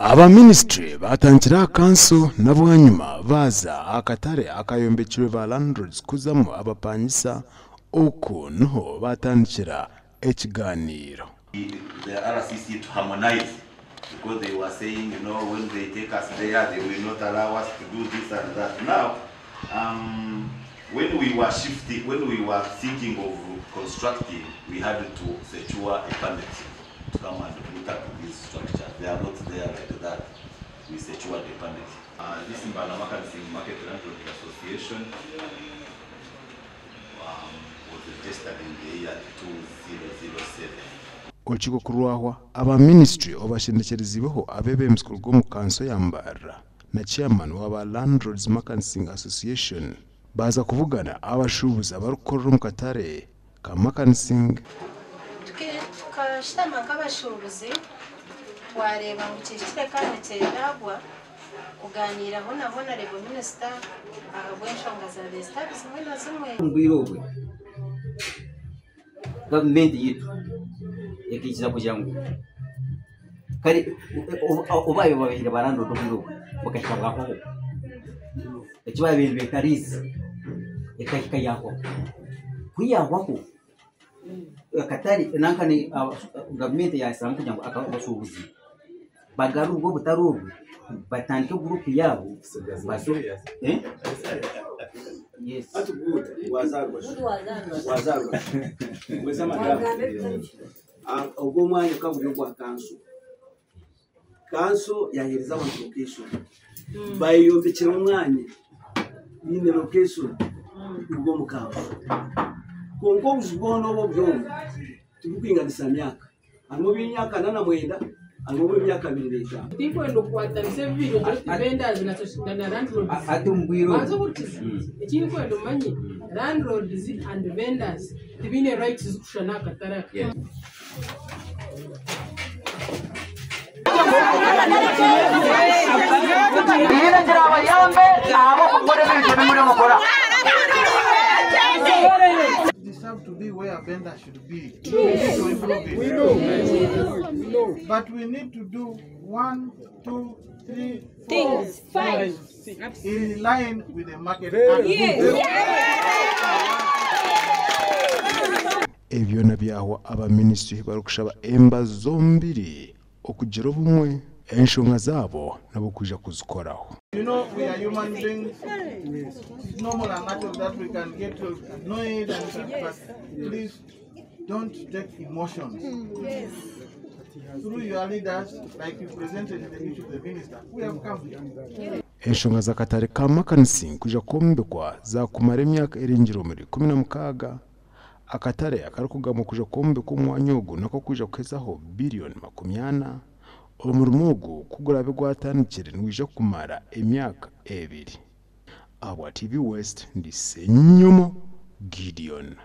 Aba minisiture baatandikira aha kanso na bwanyima baaza aha katare akayombekirwe ba landlords kuzamu abapangisa oku niho baatandikira ekigaaniiro. The RCC to harmonize because they were saying you know when they take us there they will not allow us to do this and that. Now um, when we were shifting, when we were thinking of constructing, we had to secure a permit to come and put up these structures. They are not there like that. We secured a permit. This Mbarara Mercantile Market Landlord Association was registered in the year 2007. Orukiiko ku rwahwa, aba minisiture obashendekyereziibweho abeebembezi kuruga omu kanso ya Mbarara na chairman wa ba Landlords Merchanting Association baaza kubugana abashuubuzi abarikukorera omu katare ka Merchanting. Tukashutama nk'abashuubuzi twareeba ngu kihikire kandi nikyetaagwa kugaaniiraho na Honourable Minister ahabw'enshonga zaabaire zitari zimwe na zimwe. Omu bwire obwe, gavumenti yaitu ekaikiriza kugira ngu kare obu baabaire babaire ba landlord obwire obwe bukahika bwahwaho, eki baabaire nibeeta lease ekahika yaahwaho. Ku yaahwaho, akatare nanka gavumenti yaasharamu kugira ngu abashuubuzi bagarurwe obutare obwo batandike guruupu yaabo. Ogwo omwanya gukaba guri ogwa kanso. Kanso yaheereza abantu location. Bayeyombekyera omwanya baine location kuruga omu kanso. Kwonka obuju bwona obu oburi omu tibukwinganisa myaka. Harimu obw'emyaka ana na mwenda, harimu obw'emyaka 25. Tinkwenda okukwatanisa ebibiri ogire oti vendors na landlords. Hati omu bwire obu. Banza ohurikize. Ekindikwenda omanye, landlords and vendors tibaine rights zirikushushana aha katare aka. Deserve to be where vendors should be. We need to improve it. We know. We know. But we need to do 1, 2, 3, 4, 5, 6 in line with the market. Ebyo byona byahwa aba minisiture barikushaba emba zombiri okugira obumwe enshonga zaabo nabo kwija kuzikoraho. You know, we are human beings. It's normal and natural that we can get annoyed, and, but please don't take emotions. Through your leaders, like you presented in the issue of the minister, we have come here. Enshonga z'akatare ka Merchanting kwija kwombekwa zaakumara emyaka erengire omuri 16. Akatare akarikugambwa kwija kwombekwa omu mwanya ogu nako kwija kuhezaho biriyoni 40. Omurimo ogu ku guraabe gwatandikire nigwija kumara emyaka 2. Ahabwa TV West, ndi Ssenyomo Gideon.